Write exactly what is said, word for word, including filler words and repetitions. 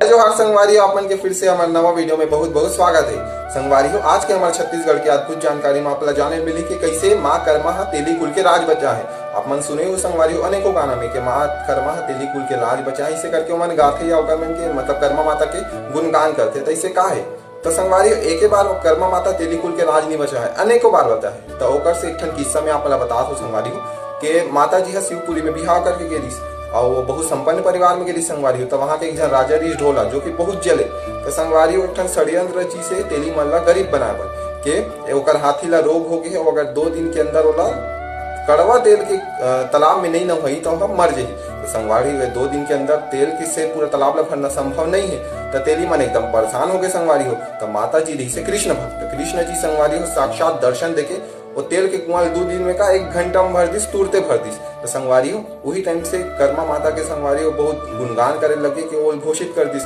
जोहार संगवारी हो, आप मन के फिर से हमर नवा वीडियो में बहुत बहुत स्वागत है। संगवारी हो, आज के हमर छत्तीसगढ़ के अद्भुत जानकारी में आप ला जाने मिली कि कैसे माँ कर्मा हा तेली कुल के राज बचाहे। आप मन सुने हो संगवारी हो, अनेकों गाना में कि माँ कर्मा हा तेली कुल के राज बचाहे, इसे करके ओमन गाथे या ओकर मन के मतलब कर्मा माता के गुणगान करथे। तो इसे का है? तो संगवारी हो, एके बार कर्मा माता तेली कुल के राज नहीं बचाहे, अनेकों बार बचाहे। तो ओकर से एक ठन किस्सा में आप ला बतात हो संगवारी हो, के माता जी हा शिवपुरी में बिहाव करके गे रिहिस, अउ वो बहुत संपन्न परिवार में गे रिहिस संगवारी हो। तो वहाँ के एक झन राजा रिहिस ढोला, जो कि बहुत जले। तो संगवारी हो, एक ठन षड्यंत्र रचिस हे तेली मन ला गरीब बनाए बर, के ओकर हाथी ला रोग हो गे हे, अउ अगर दो दिन के अंदर ओला कड़वा तेल के, अ, तालाब में नहीं नहाही तो ओह मर जाही। तो संगवारी हो, दो दिन के अंदर तेल के से पूरा तालाब ला भरना संभव नहीं है। तो तेली मन एकदम परेशान हो गए संगवारी हो। तो माता जी रिहिस हे कृष्ण भक्त, कृष्ण जी संगवारी हो साक्षात दर्शन देके वो तेल के कुआं ल दो दिन में का एक घंटा में भर दिस, तुरते भर दिस। तो संगवारी हो, वही टाइम से कर्मा माता के संगवारी हो बहुत गुणगान करे लगे कि वो घोषित कर दिस